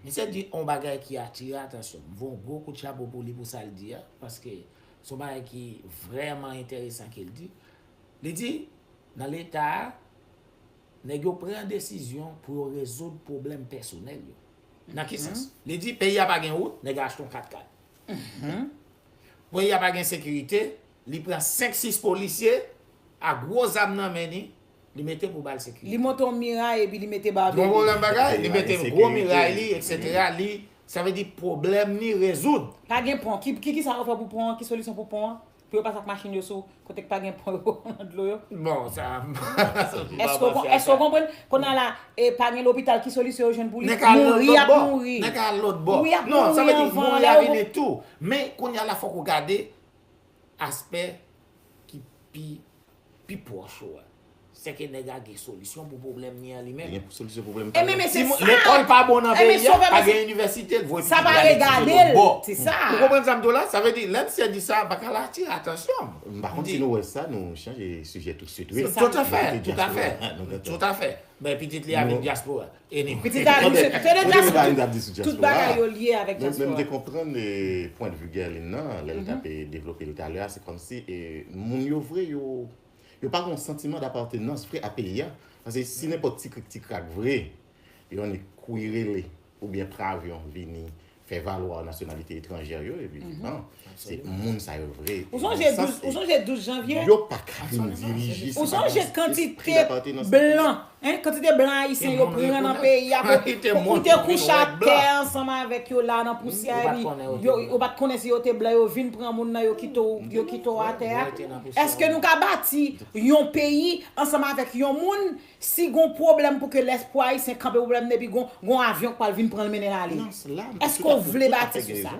Misye di yon bagay ki atire atansyon m. M voye yon gwo kout chapo pou li pou sa l di a, paske se yon bagay ki vrèman enteresan ke l di. Li di, nan Leta a, nèg yo pran desizyon pou yo rezoud pwoblèm pèsonèl yo. Nan ki sans? Li di, peyi a pa gen wout, nèg yo achte yon kat kat. Peyi a pa gen sekirite, li pran senk sis polisye ak gwo zam nan men li, li mete pou ba l sekirite. Li monte yon miray epi li mete baberi. Gon pwoblèm bagay, li mete gwo miray li, etsetera. Li, sa vle di pwoblèm li rezoud. Pa gen pon. Ki, ki, ki sa yo fè pou pon an? Ki solisyon pou pon an? Pou yo pase ak machin yo sou kote k pa gen pon yo nan dlo yo. Bon, sa, m pa panse a sa. Èske w konprann? Kounye a la, e pa gen lopital, ki solisyon yo jwenn pou li? Nèg ka al lòt bò. Mouri, y ap mouri. Nèg ka al lòt bò. Wi, y ap mouri anvan lè yo. Non, sa vle di mouri a vini tou. Men kounye a la, fòk ou gade aspè ki pi, pi pwòch ou a. Sèke nèg a gen solisyon pou pwoblèm li an li menm. Li gen solisyon pwoblèm pa l. Ebyen, men se sa. Lekòl pa bon nan peyi a, pa gen inivèsite, l voye pitit li al etidye lòt bò. Ou konprann sa m di w la? Sa vle di, lè misye di sa, m pa ka la atire atansyon m. M pa konn si nou wè sa, nou chanje sijè toutswit, wi. Toutafè, toutafè. Toutafè. Men pitit li a vin dyaspora. Anyway. Pitit la, misye, se de dyaspora. Tout bagay yo lye avèk dyaspora. Men m te konprann pwennvi Guerline nan, lè l t ap devlope l talè a, se kòmsi moun yo vre, yo Yo pa gen yon santiman dapatenans vre a peyi a. Paske si nenpòt ti krik ti krak vre, yo annik kouri rele oubyen pran avyon vini fè valwa nasyonalite etranjè yo, epi bon, se moun sa yo vre. Ou sonje douz, ou sonje douz janvye? Yo pa ka vin dirije. Ou sonje kantite blan, en, kantite blan ayisyen yo pran nan peyi a pou, pou koute kouch atè ansanm avèk yo la nan pousyè, epi yo, ou pa t konnen si yo te blan, yo vin pran moun nan, yo kite w, yo kite w atè a. Èske nou ka bati yon peyi ansanm avèk yon moun, si gon pwoblèm pou ke lèspwa ayisyen kanpe pwoblèm nan, epi gon, gon avyon k pral vin pran l mennen l ale? Èske w vle bati sou sa?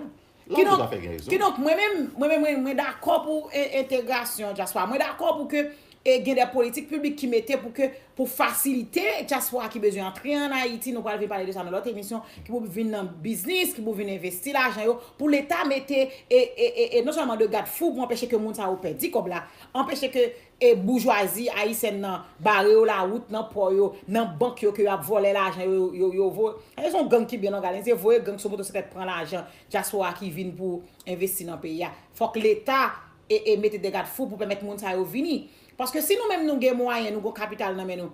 Kidonk, kidonk, mwen menm, mwen menm, mwen, mwen dakò pou e-, entegrasyon dyaspora. Mwen dakò pou ke, e, gen de politik piblik ki mete pou ke, pou fasilite dyaspora ki bezwen antre ann Ayiti, nou pral vin pale de sa nan lòt emisyon, ki pou vin nan biznis, ki pou vin envesti lajan yo, pou Leta mete, e, e, e, e non sèlman de gadfou pou anpeche ke moun sa yo pèdi kòb la, anpeche ke e boujwazi ayisyèn nan bare yo lawout nan pò yo, nan bank yo, ke y ap vòlè lajan yo, yo, yo voye. E se yon gang ki byen òganize, voye gang sou motosiklèt pran lajan dyaspora ki vin pou envesti nan peyi a. Fòk Leta e, e mete de gadfou pou pèmèt moun sa yo vini. Paske si nou menm nou gen mwayen, nou gon kapital nan men nou,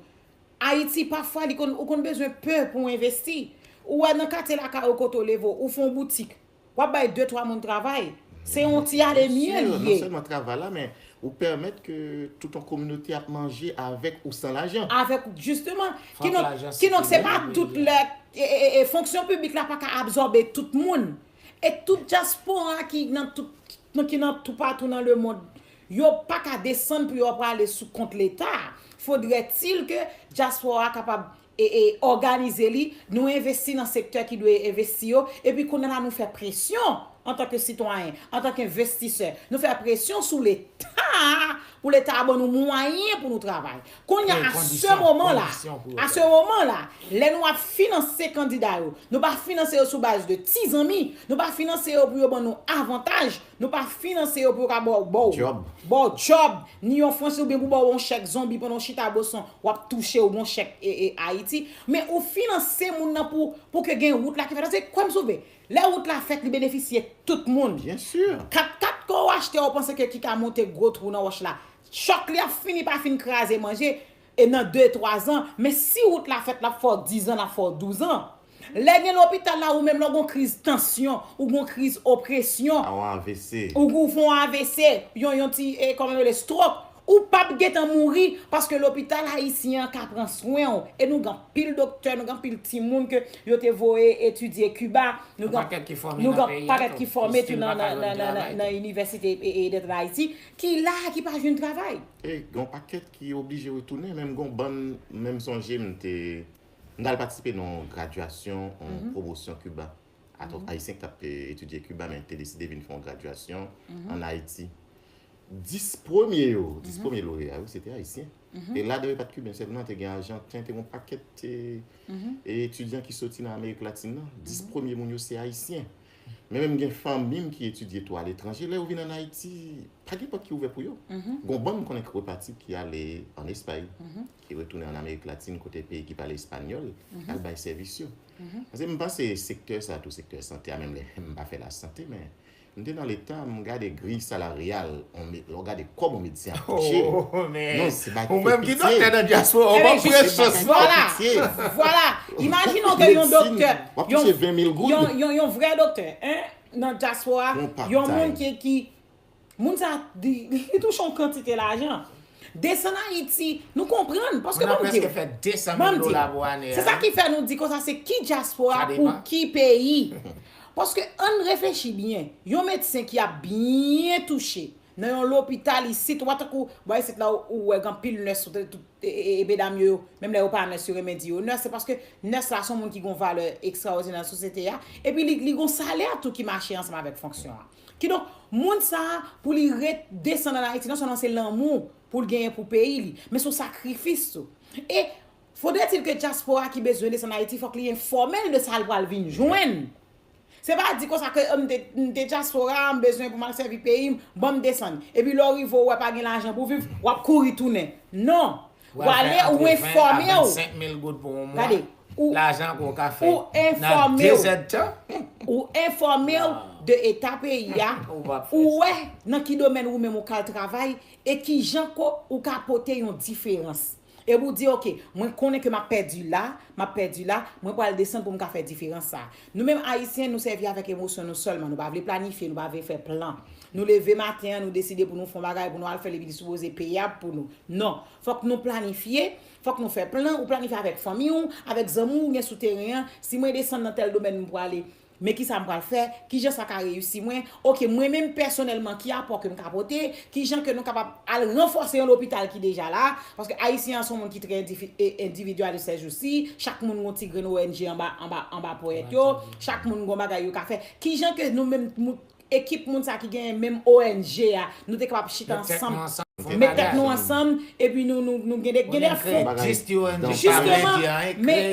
Ayiti pafwa li konn, ou konn bezwen pe pou w envesti. Ou wè nan katye lakay ou kote w leve w, ou fè yon boutik. W ap bay de twa moun travay. Se yon ti ale mye li ye. Non sèlman travay la, men ou pèmèt ke tout yon kominote ap manje avèk ou san lajan. Avèk, jisteman. Kidonk, kidonk se pa tout lè, e, e, e, e, fonksyon piblik la pa ka absòbe tout moun. E tout dyaspora ki nan tout, ki nan toupatou nan lemond, yo pa ka desann pou yo prale sou kont Leta. Fodrètil ke dyaspora a kapab e, e, òganize li, nou envesti nan sektè ki dwe envesti yo, epi kounye a la nou fè presyon antanke sitwayen, antanke envestisè, nou fè presyon sou Leta pou Leta a ban nou mwayen pou nou travay. Kounye a, a se moman la, a se moman la, lè nou ap finanse kandida yo, nou pa finanse yo sou baz de ti zanmi, nou pa finanse yo pou yo ban nou avantaj, nou pa finanse yo pou yo ka ba w, ba w, ba w djòb, ni yon franchi oubyen pou ba w yon chèk zonbi pandan w chita Boston, w ap touche w gon chèk e, e, Ayiti. Men ou finanse moun nan pou, pou ke gen wout la ki fèt. Paske kwè m si w vle, lè wout la fèt, li benefisye tout moun. Byen si. Kat kat ke w achte a, w panse ke ki ka monte gwo twou nan wòch la. Chòk li ap fini pa fin kraze manje, e nan de, twa zan, men si wout la fèt, l ap fè w diz an, l ap fè w douz an. Lè gen lopital la, ou menm lè w gon kriz tansyon, ou gon kriz opresyon, a, yon A V C, ou, ou fè yon A V C, yon, yon ti, e, kòman yo rele, stroke, ou p ap gentan mouri, paske lopital ayisyen an ka pran swen w. E nou gen anpil doktè, nou gen anpil timoun ke yo te voye etidye Kiba, nou gen, nou gen pakèt ki fòme tou nan, nan, nan, nan, nan inivèsite, e, e, de Ayiti, ki la, ki pa jwenn travay. E gen yon pakèt ki oblije retounen, menm gen yon bann, menm sonje m te M t al patisipe nan yon gradyasyon, yon pwomosyon Kiba. Atò, Ayisyen ki t ap, e, etidye Kiba, men te deside vin fè yon gradyasyon ann Ayiti. Dis premye yo, dis premye loreya yo, se te Ayisyen. E ladan yo pa t Kiben sèlman, te gen Ajanten, te gen yon pakèt, e, e, etidyan ki soti nan Amerik Latin nan. Dis premye moun yo se Ayisyen. Men menm gen fanmi m ki etidye tou aletranje, lè yo vin ann Ayiti, pa gen pòt ki ouvè pou yo. Gon bann m konnen ki repati, ki ale ann Espay, ki retounen ann Amerik Latin, kote peyi ki pale espanyòl, al bay sèvis yo. Paske m panse sektè sa tou, sektè sante a, menm lè m pa fè lasante, men m te nan Leta, m gade griy salaryal, on me-, lè w gade kòb yon medsen ap touche. Oh, men. Non, se bagay ki fè pitye. Ou menm ki doktè nan dyaspora, w ap pran chans, non? Vwala, vwala. Imajine w ke yon doktè, w ap touche ven mil goud. Yon, yon, yon vrè doktè, en, nan dyaspora, yon moun ki, ki, moun sa, li, li touche yon kantite lajan. Desann Ayiti, nou konprann, paske ban m di w, ban m di w, se sa ki fè nou di konsa, se ki dyaspora pou ki peyi. Paske ann reflechi byen, yon medsen ki ap byen touche, nan yon lopital isit, ou pa tankou, bò isit la, ou, ou wè gen anpil nès, tout, tout, e, e, e medam yo, menm lè yo pa nès, yo renmen di yo nès, se paske nès la se yon moun ki gen yon valè ekstraòdinè nan sosyete a, epi li, li gen yon salè tou ki mache ansanm avèk fonksyon an. Kidonk, moun sa a, pou li ret desann ann Ayiti, non sèlman se lanmou pou l genyen pou peyi li, men se yon sakrifis tou. E faudrait-il que dyaspora ki bezwen desann Ayiti, fòk li enfòme l de sa l pral vin jwenn. Se pa di konsa ke, "Oh, m te, m te dyaspora, m bezwen pou m al sèvi peyi m, ban m desann." Epi lè w rive, ou wè pa gen lajan pou viv, w ap kouri tounen. Non. W ale, ou enfòme w. Gade, ou, ou enfòme w. Ou enfòme w de eta peyi a. Ou wè nan ki domèn ou menm ou ka al travay e kijan ke ou ka pote yon diferans. E pou w di, "Oke, mwen konnen ke m ap pèdi la, m ap pèdi la, mwen pral desann pou m ka fè diferans sa a." Nou menm Ayisyen, nou sèvi avèk emosyon nou sèlman. Nou pa vle planifye, nou pa vle fè plan. Nou leve maten an, nou deside pou nou fè yon bagay, pou nou al fè l, epi li sipoze peyab pou nou. Non. Fòk nou planifye, fòk nou fè plan, ou planifye avèk fanmi w, avèk zanmi w ou gen sou teren an. Si mwen desann nan tèl domèn m prale, men kisa m pral fè? Kijan sa ka reyisi mwen? Oke, mwen menm pèsonèlman, ki apò ke m ka pote? Kijan ke nou kapab al ranfòse yon lopital ki deja la? Paske Ayisyen an se yon moun ki trè endifidyalis sèjousi. Chak moun gen yon ti grenn O N G anba, anba, anba ponyèt yo. Chak moun gen yon bagay yo ka fè. Kijan ke nou menm, ekip moun sa ki genyen menm O N G a, nou te kapab chita ansanm, met tèt nou ansanm, epi nou, nou, nou gen de, gen de fon. Jisteman, men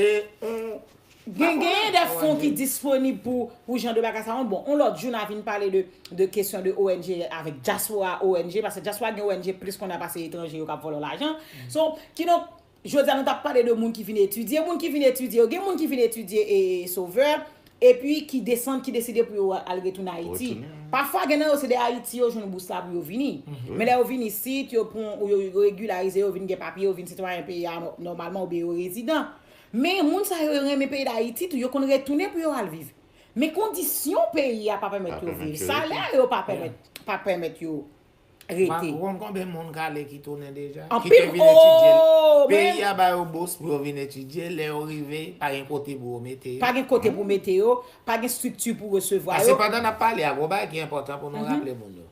gen, genyen de fon ki disponib pou, pou jan de bagay sa yo. Bon, yon lòt jou, n a vin pale de, de kesyon de O N G avèk dyaspora O N G, paske dyaspora gen O N G plis kounye a pase etranje yo k ap vòlò lajan. So, kidonk, jodi a, nou t ap pale de moun ki vin etidye. Moun ki vin etidye yo, gen moun ki vin etidye e, e Sovè, epi ki desann, ki deside pou yo al retounen Ayiti. Pafwa, gen nan yo, se de Ayiti yo jwenn bous la pou yo vini. Men lè yo vin isit, yo pran, yo, yo regilarize, yo vin gen papye, yo vin sitwayen peyi a nò-, nòmalman, oubyen yo rezidan. Men moun sa yo, yo renmen peyi Dayiti tou, yo konn retounen pou yo al viv. Men kondisyon peyi a pa pèmèt yo viv. Salè yo pa pèmèt, pa pèmèt yo rete. Ou konn konbyen moun k ale ki tounen deja? Ki te vin etidye l? Peyi a ba yo bous pou yo vin etidye, lè yo rive, pa gen kote pou yo mete yo. Pa gen kote pou mete yo, pa gen estrikti pou resevwa yo. Paske pandan n ap pale a, gon bagay ki enpòtan pou nou raple moun yo.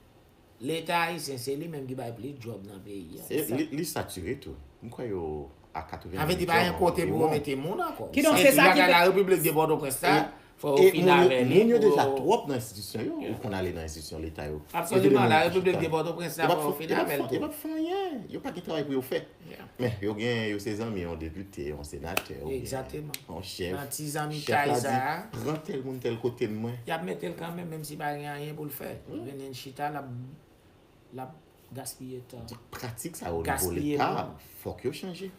Leta ayisyen, se li menm ki bay plis djòb nan peyi a. Li, li satire tou. M kwè yo a katreven mil djòb anviwon. Sa vle di pa gen kote pou yo mete moun ankò. Kidonk, se sa ki fè Larepiblik de Pòtoprens la, fò yo fin avè li. Moun yo deja twòp nan enstitisyon yo, ou konn ale nan enstitisyon leta yo. Absoliman, Larepiblik de Pòtoprens la, fò yo fin avè l tou. Yo p ap fè anyen, yo pa gen travay pou yo fè. Men, yo gen, yo se zanmi yon depite, yon senatè, oubyen yon chèf. Nan ti zanmitay sa a, pran tèl moun tèl kote mwen. Y ap mete l kanmenm, menm si pa gen anyen pou l fè. Yo vin chita, l ap, l ap gaspiye tan. Pratik sa yo, o nivo leta, fòk yo chanje.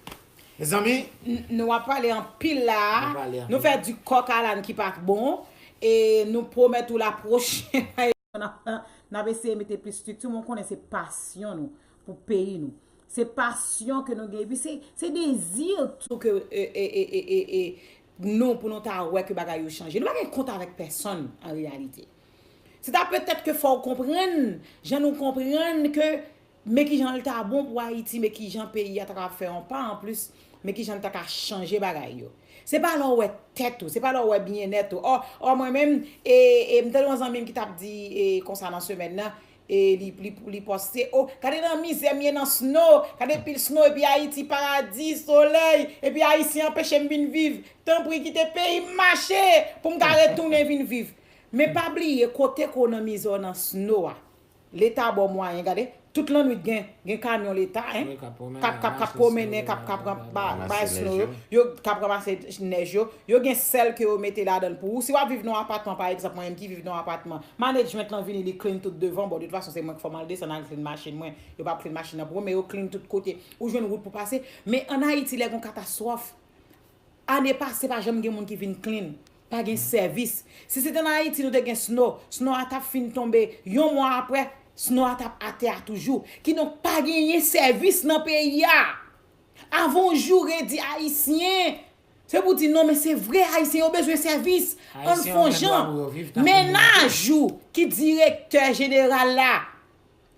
Mezanmi, nou ap pale anpil la a. Nou fè di kòk a làn ki pa bon. E nou pwomèt ou la pwochen n ap, n ap eseye mete plis estrikti, men w konnen se pasyon nou pou peyi nou. Se pasyon ke nou gen. Epi se, se dezi tou ke, e, e, nou, pou nou ta wè ke bagay yo chanje. Nou pa gen kont avèk pèsonn, an reyalite. Se ta petèt ke fò w konprann, jan nou konprann ke men kijan l ta bon pou Ayiti, men kijan peyi a ta ka fè yon pa anplis, men kijan l ta ka chanje bagay yo. Se pa lè w wè tèt ou, se pa lè w wè byennèt ou. Ò, ò, mwen menm, e, e, m tande yon zanmi m ki t ap di, e, konsa nan semèn nan, e, li, li, li pòste, "O, gade nan mizè m ye nan snow, gade pil snow, epi Ayiti paradi, solèy, epi Ayisyen anpeche m vin viv. Tanpri kite peyi m mache pou m ka retounen vin viv." Men pa bliye, kote ke w nan mizè w nan snow a, Leta ba w mwayen, gade. Tout lannwit gen, gen kamyon leta, en. K ap, k ap, k ap pwomennen, k ap, k ap bay snow yo, yo, k ap ranmase nèj yo. Yo gen sèl ke yo mete ladan l pou ou. Si w ap viv nan yon apatman, pa egzanp, mwen menm ki viv nan yon apatman, management lan vini, li clean tout devan. Bon, de tout fason, se mwen k fò m al desann al clean machin mwen. Yo p ap clean machin nan pou mwen, men yo clean tout kote. Ou jwenn wout pou pase. Men ann Ayiti, lè gen yon katastwòf, ane pase, pa janm gen moun ki vin clean. Pa gen sèvis. Si se te nan Ayiti, nou te gen snow. Snow a t ap fin tonbe. Yon mwa apre, snow a t ap atè a toujou. Kidonk, pa genyen sèvis nan peyi a. Avan w joure, di Ayisyen. Se pou di, "Non, men se vre, Ayisyen yo bezwen sèvis. Ann fè yon jan." Mennaj ou ki direktè jeneral la,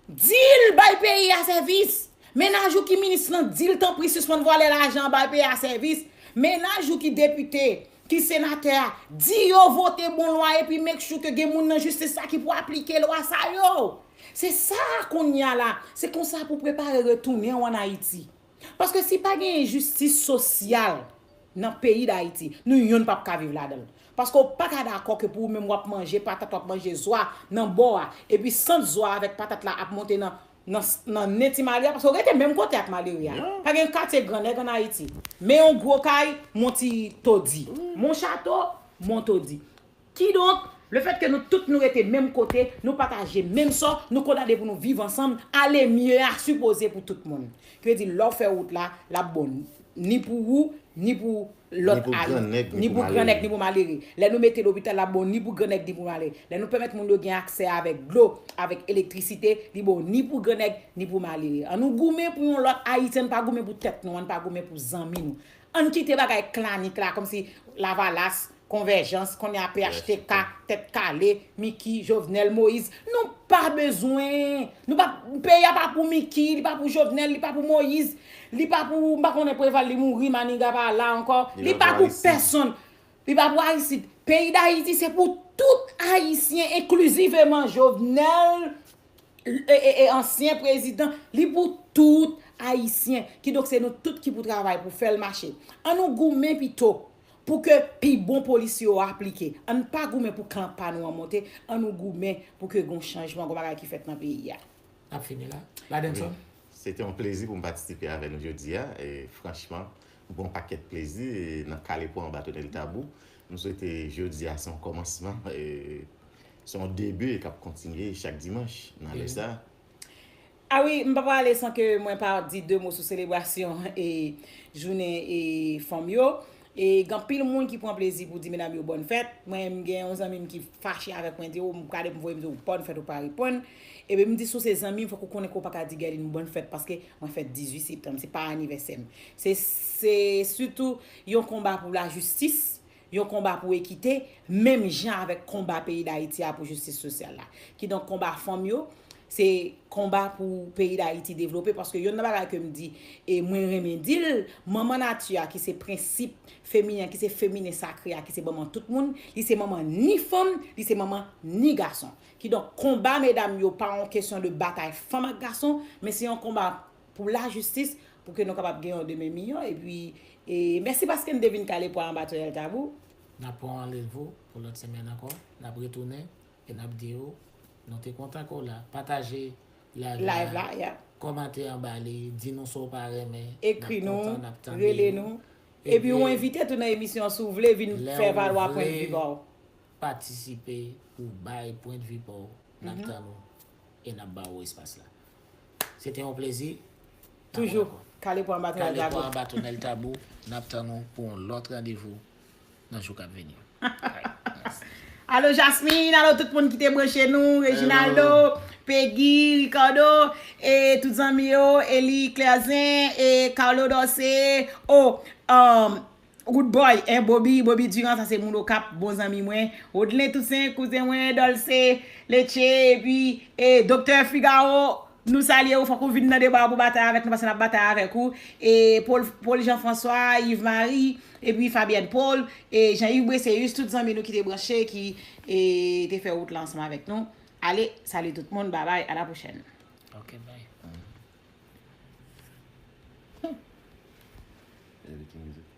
di l bay peyi a sèvis. Mennaj ou ki minis lan, di l tanpri sispann vòlè lajan, bay peyi a sèvis. Mennaj ou ki depite, ki senatè a, di yo vote bon lwa epi make sure ke gen moun nan jistis la ki pou aplike lwa sa yo. Se sa kounye a la, se konsa pou prepare retounen w ann Ayiti. Paske si pa gen jistis sosyal nan peyi Dayiti, nou yonn p ap ka viv ladan l. Paske w pa ka dakò ke pou ou menm w ap manje patat, w ap manje zwa nan bò a, epi sant zwa avèk patat la ap monte nan, nan, nan nen ti malere a, paske w rete menm kote ak malere a. Pa gen katye gran nèg ann Ayiti. Men yon gwo kay, mon ti todi. Mon chato, mon todi. Kidonk, lefètke nou tout nou rete menm kote, nou pataje menm sò, nou kondane pou nou viv ansanm, ale mye a sipoze pou tout moun. Ki vle di, lè w fè wout la, l ap bon ni pou ou, ni pou lòt, ni pou grannèg, ni pou malere. Lè nou mete lopital, l ap bon ni pou grannèg, ni pou malere. Lè nou pèmèt moun yo gen aksè avèk dlo, avèk elektrisite, li bon ni pou grannèg, ni pou malere. An nou goumen pou yon lòt Ayiti, ann pa goumen pou tèt nou, ann pa goumen pou zanmi nou. Ann kite bagay klanik la, kòmsi Lavalas, Konvèjans, kounye a P H T K, Tèt Kale, Miki, Jovenel Moïse. Nou pa bezwen. Nou pa, peyi a pa pou Miki, li pa pou Jovenel, li pa pou Moïse, li pa pou, m pa konnen Preval, li mouri, Maniga pa la ankò. Li pa pou pèsonn. Li pa pou Aristide. Peyi Dayiti, se pou tout Ayisyen, enkliziveman Jovenel, e, e, e ansyen prezidan, li pou tout Ayisyen. Kidonk, se nou tout ki pou travay pou fè l mache. An nou goumen pito pou ke pi bon polis yo aplike. An n pa goumen pou klan pa nou an monte, an nou goumen pou ke gon chanjman, gon bagay ki fèt nan peyi a. N ap fini la. Ladenson? Se te yon plezi pou m patisipe avè nou jodi a. E, franchman, m pran yon pakèt plezi e nan Kale Pwa Anba Tonèl Tabou. M swete jodi a se yon kòmansman, e se yon debi k ap kontinye chak dimanch nan lè sa. A wi, m pa prale san ke mwen pa di de mo sou selebrasyon e jounen e fanm yo. E gen anpil moun ki pran plezi pou di medam yo bòn fèt. Mwen, m gen yon zanmi m ki fache avèk mwen, di, "O, m gade m voye m di w bòn fèt, ou pa reponn." Ebyen, m di, "Si w se zanmi m, fòk ou konnen ke w pa ka di Guerline bòn fèt, paske mwen fèt dizuit septanm, se pa anivèsè m." Se, se sitou yon konba pou lajistis, yon konba pou ekite, menm jan avèk konba peyi Dayiti a pou jistis sosyal la. Kidonk, konba fanm yo, se konba pou peyi Dayiti devlope, paske yonn nan bagay ke m di, e mwen renmen di l, manman nati a, ki se prensip feminen, ki se feminen sakre a, ki se manman tout moun, li se manman ni fanm, li se manman ni gason. Kidonk, konba medam yo pa yon kesyon de batay fanm ak gason, men se yon konba pou lajistis, pou ke nou kapab gen yon demen miyò. Epi, e, mèsi paske n te vin kale pwa anba tonèl tabou. N ap pran randevou pou lòt semèn ankò. N ap retounen e n ap di yo, nou te kontan ke w la. Pataje live la. Kòmante anba li, di nou sa w pa renmen. Ekri nou, rele nou. Epi ou envite tou nan emisyon an si w vle vin fè valwa pwennvi pa w. Patisipe pou bay pwennvi pa w. N ap tann ou e n ap ba ou espas la. Se te yon plezi. Toujou kale pwa anba tonèl tabou. Kale pwa anba tonèl tabou. N ap tann ou pou yon lòt randevou nan jou k ap vini yo. Alo Jasmine, alo tout moun ki te branche nou, Reginaldo, Peggy, Ricardo, e tout zanmi yo, Eli, Clerzen, e Carlo Dorcé, oh, um, Good boy, en Bobby, Bobby Durant, sa se moun Okap, bon zanmi mwen. Rodlin Toussaint, kouzen mwen, Dolce, Leche, epi e Doktè Figaro, nou salye ou, fòk ou vin nan deba a pou batay avèk nou, paske n ap batay avèk ou. E Paul, Paul Jean François, Yves Marie, epi Fabienne Paul, e Jean Yves Bresséus, tout zanmi nou ki te branche, ki e te fè wout la ansanm avèk nou. Ale, salye tout moun, babay, a la pwochèn. Ok, bye. Everything is okay.